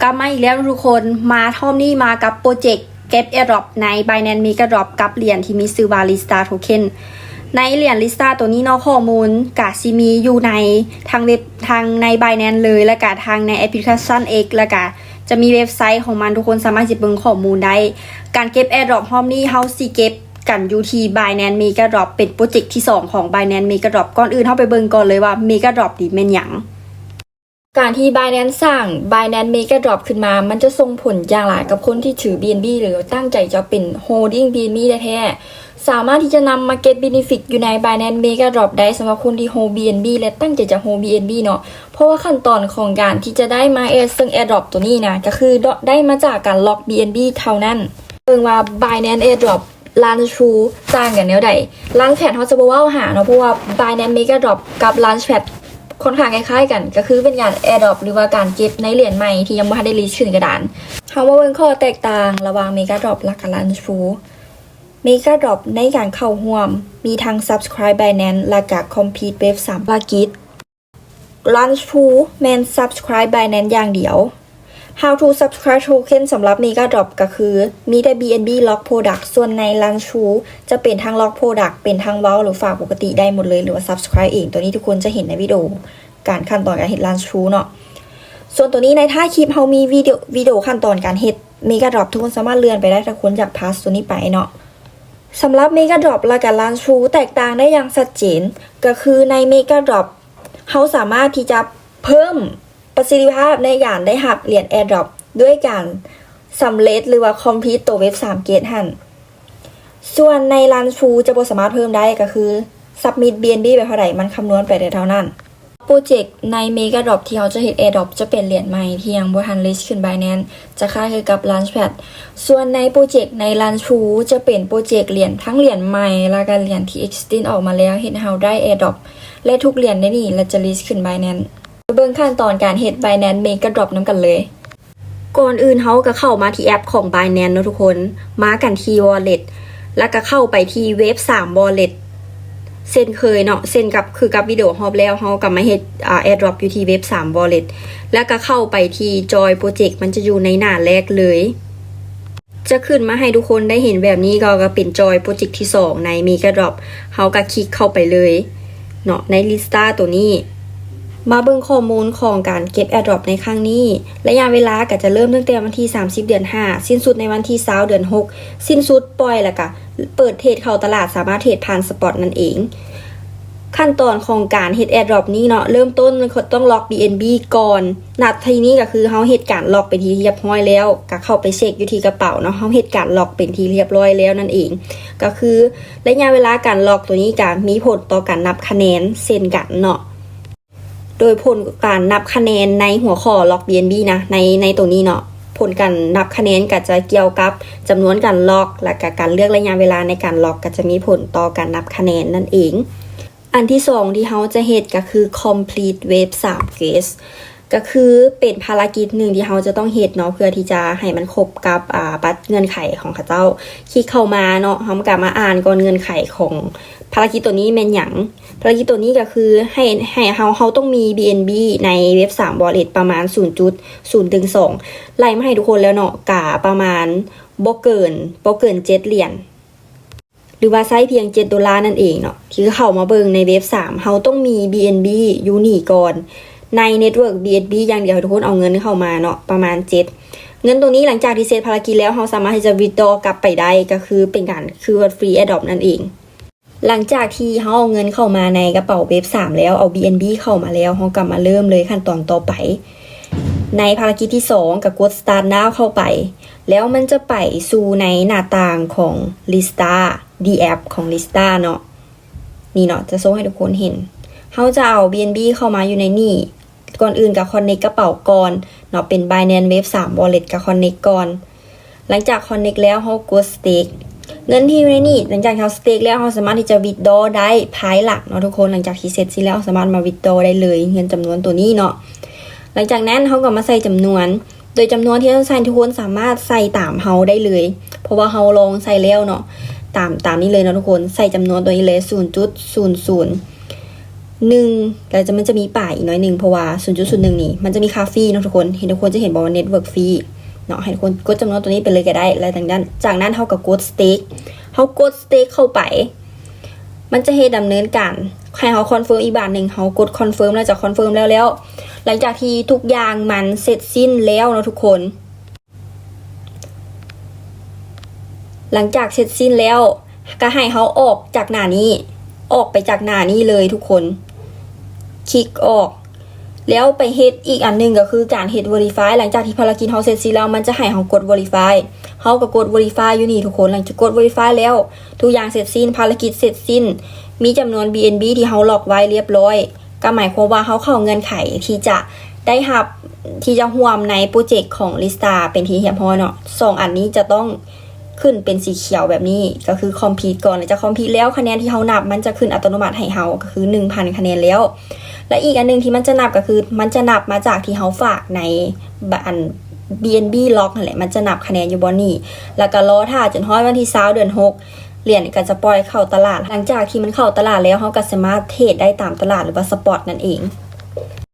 ກັບມາອີກແລ້ວທຸກຄົນ ມາຮອບນີ້ມາກັບໂປຣເຈັກເກັບ Airdrop ໃນ Binance Mega Drop ກັບຫຼຽນທີ່ມີຊື່ວ່າ Lista Token. ໃນຫຼຽນ Lista ໂຕນີ້ເນາະ ຂໍ້ມູນກະຊິມີຢູ່ໃນທາງເວັບ ທາງໃນ Binance ເລີຍ ແລ້ວກະທາງໃນແອັບພລິເຄຊັນ X ແລ້ວກະຈະມີເວັບໄຊຂອງມັນ ທຸກຄົນສາມາດຊິເບິ່ງຂໍ້ມູນໄດ້. ການເກັບ Airdrop ຮອບນີ້ເຮົາຊິເກັບກັນຢູ່ທີ່ Binance Mega Drop ເປັນໂປຣເຈັກທີສອງຂອງ Binance Mega Drop. ກ່ອນອື່ນເຮົາໄປເບິ່ງກ່ອນເລີຍວ່າ Mega Drop ນີ້ແມ່ນຫຍັງ? ການທີ່ Binance ສ້າງ Binance Mega Drop ຂຶ້ນມາ ມັນຈະສົ່ງຜົນຢ່າງຫຼາຍກັບຄົນທີ່ຖື BNB ຫຼື ຕັ້ງໃຈຈະເປັນ holding BNB ແທ້ໆ ສາມາດທີ່ຈະນຳມາເກັບ benefit ຢູ່ໃນ Binance Mega Drop ໄດ້ ສຳລັບຄົນທີ່ hold BNB ແລະ ຕັ້ງໃຈຈະ hold BNB ເນາະ. ເພາະວ່າຂັ້ນຕອນຂອງການທີ່ຈະໄດ້ມາ Air ເຊິ່ງ Airdrop ໂຕນີ້ນະ ກະຄືໄດ້ມາຈາກການ lock BNB ເທົ່ານັ້ນ. ເບິ່ງວ່າ Binance Airdrop Launch Pool ຕ່າງກັນແນວໃດ? Launchpad ເຮົາຈະບໍ່ເວົ້າຫາເນາະ ເພາະວ່າ Binance Mega Drop ກັບ Launchpad ຄ່ອນຂ້າງຄ້າຍໆກັນ ກະຄືເປັນການ Airdrop ຫຼືວ່າການເກັບໃນຫຼຽນໃໝ່ທີ່ຍັງບໍ່ທັນໄດ້ list ຂຶ້ນກະດານ. ເຮົາມາເບິ່ງຂໍ້ແຕກຕ່າງລະຫວ່າງ Mega Drop ແລະກະ Launch Pool. Mega Drop ໃນການເຂົ້າຮ່ວມມີທັງ Subscribe Binance ແລະກະ Complete Wave ສາມ ພາລະກິດ. Launch Pool ແມ່ນ Subscribe Binance ຢ່າງດຽວ. How to subscribe token ສຳລັບ Mega Drop ກະຄືມີແຕ່ BNB Lock Product ສ່ວນໃນ Launch Pool ຈະເປັນທັງ Lock Product ເປັນທັງ Vault ຫຼື ຝາກປົກກະຕິໄດ້ໝົດເລີຍ ຫຼືວ່າ Subscribe ເອງ. ໂຕນີ້ທຸກຄົນຈະເຫັນໃນວິດີໂອການຂັ້ນຕອນການເຮັດ Launch Pool ເນາະ. ສ່ວນໂຕນີ້ໃນທ້າຍຄລິບເຮົາມີວິດີໂອ ວິດີໂອຂັ້ນຕອນການເຮັດ Mega Drop ທຸກຄົນສາມາດເລື່ອນໄປໄດ້ ຖ້າຄົນຢາກ pass ໂຕນີ້ໄປເນາະ. ສຳລັບ Mega Drop ແລະກະ Launch Pool ແຕກຕ່າງໄດ້ຢ່າງຊັດເຈນ ກະຄືໃນ Mega Drop ເຮົາສາມາດທີ່ຈະເພີ່ມປະສິດທິພາບໃນການໄດ້ຮັບຫຼຽນ Airdrop ດ້ວຍການສຳເລັດ ຫຼືວ່າ Complete ໂຕ Wave ສາມ Gate ຫັ້ນ. ສ່ວນໃນ Launch Pool ຈະບໍ່ສາມາດເພີ່ມໄດ້ ກະຄື Submit BNB ໄປເທົ່າໃດ ມັນຄຳນວນໄປໄດ້ເທົ່ານັ້ນ. ໂປຣເຈັກໃນ Mega Drop ທີ່ເຮົາຈະເຮັດ Airdrop ຈະເປັນຫຼຽນໃໝ່ທີ່ຍັງບໍ່ທັນ list ຂຶ້ນ Binance ຈະຄ້າຍຄືກັບ Launchpad. ສ່ວນໃນໂປຣເຈັກໃນ Launch Pool ຈະເປັນໂປຣເຈັກຫຼຽນ ທັງຫຼຽນໃໝ່ ແລະກະຫຼຽນທີ່ existing ອອກມາແລ້ວ ເຮັດໃຫ້ເຮົາໄດ້ Airdrop ແລະທຸກຫຼຽນໃນນີ້ ແລະຈະ list ຂຶ້ນ Binance. ໄປເບິ່ງຂັ້ນຕອນການເຮັດ Binance Mega Drop ນຳກັນເລີຍ. ກ່ອນອື່ນເຮົາກະເຂົ້າມາທີ່ແອັບຂອງ Binance ເນາະທຸກຄົນ. ມາກັນທີ່ Wallet ແລ້ວກະເຂົ້າໄປທີ່ Wave ສາມ Wallet ເຊັ່ນເຄີຍເນາະ. ເຊັ່ນກັບ ຄືກັບວິດີໂອຮອບແລ້ວ ເຮົາກະມາເຮັດ ອາ Airdrop ຢູ່ທີ່ Wave ສາມ Wallet ແລ້ວກະເຂົ້າໄປທີ່ Join Project ມັນຈະຢູ່ໃນໜ້າແລກເລີຍ. ຈະຂຶ້ນມາໃຫ້ທຸກຄົນໄດ້ເຫັນແບບນີ້ ກໍ ກໍເປັນ Join Project ທີສອງໃນ Mega Drop. ເຮົາກະຄລິກເຂົ້າໄປເລີຍເນາະ ໃນ Lista ໂຕນີ້. ມາເບິ່ງຂໍ້ມູນຂອງການເກັບ Airdrop ໃນຄັ້ງນີ້. ໄລຍະເວລາກະຈະເລີ່ມຕັ້ງແຕ່ວັນທີສາມສິບ ເດືອນຫ້າ ສິ້ນສຸດໃນວັນທີຊາວ ເດືອນຫົກ. ສິ້ນສຸດປ່ອຍ ແລ້ວກະເປີດເທຣດເຂົ້າຕະຫຼາດ ສາມາດເທຣດຜ່ານ Spot ນັ້ນເອງ. ຂັ້ນຕອນຂອງການເຮັດ Airdrop ນີ້ເນາະ ເລີ່ມຕົ້ນຕ້ອງ Lock BNB ກ່ອນ. ນະ ທີນີ້ກະຄືເຮົາເຮັດການ Lock ເປັນທີ່ຮຽບຮ້ອຍແລ້ວ ກະເຂົ້າໄປເຊັກຢູ່ທີ່ກະເປົາເນາະ ເຮົາເຮັດການ Lock ເປັນທີ່ຮຽບຮ້ອຍແລ້ວນັ້ນເອງ. ກະຄືໄລຍະເວລາການ Lock ໂຕນີ້ກະມີຜົນຕໍ່ການນັບຄະແນນເຊັ່ນກັນເນາະ. ໂດຍຜົນການນັບຄະແນນໃນຫົວຂໍ້ Lock BNB ນະ ໃນ ໃນໂຕນີ້ເນາະ ຜົນການນັບຄະແນນກະຈະກ່ຽວກັບຈຳນວນການ Lock ແລ້ວກະການເລືອກໄລຍະເວລາໃນການ Lock ກະຈະມີຜົນຕໍ່ການນັບຄະແນນນັ້ນເອງ. ອັນທີສອງທີ່ເຮົາຈະເຮັດກະຄື Complete Wave ສາມ Gate ກະຄືເປັນພາລະກິດໜຶ່ງທີ່ເຮົາຈະຕ້ອງເຮັດເນາະ ເພື່ອທີ່ຈະໃຫ້ມັນຄົບກັບ ອາ ບັດເງື່ອນໄຂຂອງເຂົາເຈົ້າ. ຄລິກເຂົ້າມາເນາະ ເຮົາກະມາອ່ານກ່ອນເງື່ອນໄຂຂອງພາລະກິດໂຕນີ້ແມ່ນຫຍັງ. ພາລະກິດໂຕນີ້ກະຄືໃຫ້ ໃຫ້ເຮົາ ເຮົາຕ້ອງມີ BNB ໃນ Wave ສາມ Wallet ປະມານ ສູນຈຸດສູນ ເຖິງ ສອງ ໄລ່ມາໃຫ້ທຸກຄົນແລ້ວເນາະ ກະປະມານບໍ່ເກີນ ບໍ່ເກີນ ເຈັດ ຫຼຽນ ຫຼືວ່າໃຊ້ພຽງ ເຈັດ ໂດລານັ້ນເອງເນາະ. ທີ່ເຂົ້າມາເບິ່ງໃນ Wave ສາມ ເຮົາຕ້ອງມີ BNB ຢູ່ນີ້ກ່ອນ ໃນ Network BNB ຢ່າງດຽວ ໃຫ້ທຸກຄົນເອົາເງິນເຂົ້າມາເນາະ ປະມານ ເຈັດ ເງິນໂຕນີ້. ຫຼັງຈາກທີ່ເສັດພາລະກິດແລ້ວ ເຮົາສາມາດທີ່ຈະ withdraw ກັບໄປໄດ້ ກະຄືເປັນການ ຄືວ່າ free airdrop ນັ້ນເອງ. ຫຼັງຈາກທີ່ເຮົາເອົາເງິນເຂົ້າມາໃນກະເປົາ Wave ສາມ ແລ້ວ ເອົາ BNB ເຂົ້າມາແລ້ວ ເຮົາກະມາເລີ່ມເລີຍຂັ້ນຕອນຕໍ່ໄປ. ໃນພາລະກິດທີສອງ ກະກົດ Start Now ເຂົ້າໄປ ແລ້ວມັນຈະໄປສູ່ໃນໜ້າຕ່າງຂອງ Lista ດີ App ຂອງ Lista ເນາະ. ນີ້ເນາະ ຈະໂຊໃຫ້ທຸກຄົນເຫັນ ເຮົາຈະເອົາ BNB ເຂົ້າມາຢູ່ໃນນີ້. ກ່ອນອື່ນກະ connect ກະເປົາກ່ອນເນາະ ເປັນ Binance Wave ສາມ Wallet ກະ connect ກ່ອນ. ຫຼັງຈາກ connect ແລ້ວ ເຮົາກົດ stake ເງິນທີ່ຢູ່ໃນນີ້. ຫຼັງຈາກທີ່ເຮົາ stake ແລ້ວ ເຮົາສາມາດທີ່ຈະ withdraw ໄດ້ພາຍຫຼັງເນາະທຸກຄົນ. ຫຼັງຈາກທີ່ເສັດສິ້ນແລ້ວ ເຮົາສາມາດມາ withdraw ໄດ້ເລີຍ ເງິນຈຳນວນໂຕນີ້ເນາະ. ຫຼັງຈາກນັ້ນເຮົາກະມາໃສ່ຈຳນວນ ໂດຍຈຳນວນທີ່ເຮົາໃສ່ ທຸກຄົນສາມາດໃສ່ຕາມເຮົາໄດ້ເລີຍ ເພາະວ່າເຮົາລອງໃສ່ແລ້ວເນາະ. ຕາມ ຕາມນີ້ເລີຍເນາະທຸກຄົນ ໃສ່ຈຳນວນໂຕນີ້ເລີຍ ສູນຈຸດສູນສູນ. ໜຶ່ງ ແລ້ວຈະ ມັນຈະມີປາຍອີກໜ້ອຍໜຶ່ງ ເພາະວ່າສູນຈຸດສູນໜຶ່ງນີ້ ມັນຈະມີຄ່າຟຣີເນາະທຸກຄົນ. ເຫັນທຸກຄົນຈະເຫັນບໍ່ວ່າ network fee ເນາະ, ໃຫ້ທຸກຄົນກົດຈຳນວນຕົວນີ້ໄປເລີຍກໍໄດ້. ແລ້ວຈາກນັ້ນ ຈາກນັ້ນເຮົາກໍກົດ stake ເຮົາກົດ stake ເຂົ້າໄປ ມັນຈະເຮັດດຳເນີນການໃຫ້ເຮົາ confirm ອີກບາດໜຶ່ງ. ເຮົາກົດ confirm ແລ້ວຈະ confirm ແລ້ວ ແລ້ວ ຫຼັງຈາກທີ່ທຸກຢ່າງມັນເສັດສິ້ນແລ້ວເນາະທຸກຄົນ, ຫຼັງຈາກເສັດສິ້ນແລ້ວ ກໍໃຫ້ເຮົາອອກຈາກໜ້ານີ້ ອອກໄປຈາກໜ້ານີ້ເລີຍທຸກຄົນ, ຄລິກອອກ ແລ້ວໄປເຮັດອີກອັນໜຶ່ງ ກໍຄືການເຮັດ verify. ຫຼັງຈາກທີ່ພາລະກິດເຮົາເສັດສິ້ນແລ້ວ ມັນຈະໃຫ້ເຮົາກົດ verify. ເຮົາກໍກົດ verify ຢູ່ນີ້ທຸກຄົນ. ຫຼັງຈາກກົດ verify ແລ້ວ ທຸກຢ່າງເສັດສິ້ນ, ພາລະກິດເສັດສິ້ນ, ມີຈຳນວນ BNB ທີ່ເຮົາລັອກໄວ້ລຽບລ້ອຍ, ກໍໝາຍຄວາມວ່າເຮົາເຂົ້າເງື່ອນໄຂທີ່ຈະໄດ້ຮັບ ທີ່ຈະຮ່ວມໃນໂປຣເຈັກຂອງ Lista ເປັນທີ່ຮຽບຮ້ອຍເນາະ. ສອງອັນນີ້ຈະຕ້ອງຂຶ້ນເປັນສີຂຽວແບບນີ້ ກໍຄື complete ກ່ອນ. ຫຼັງຈາກ complete ແລ້ວ ຄະແນນທີ່ເຮົານັບ ມັນຈະຂຶ້ນອັດຕະໂນມັດໃຫ້ເຮົາ ກໍຄື ໜຶ່ງພັນ ຄະແນນແລ້ວ. ແລະ ອີກອັນໜຶ່ງທີ່ມັນຈະນັບ ກໍຄືມັນຈະນັບມາຈາກທີ່ເຮົາຝາກໃນ ອັນ BNB Lock ຫັ້ນແຫຼະ, ມັນຈະນັບຄະແນນຢູ່ບ່ອນນີ້. ແລ້ວກໍລໍຖ້າຈົນຮອດວັນທີ ຊາວ ເດືອນ ຫົກ ຫຼຽນກໍຈະປ່ອຍເຂົ້າຕະຫຼາດ. ຫຼັງຈາກທີ່ມັນເຂົ້າຕະຫຼາດແລ້ວ ເຮົາກໍສາມາດເທຣດໄດ້ຕາມຕະຫຼາດ ຫຼືວ່າ spot ນັ້ນເອງ.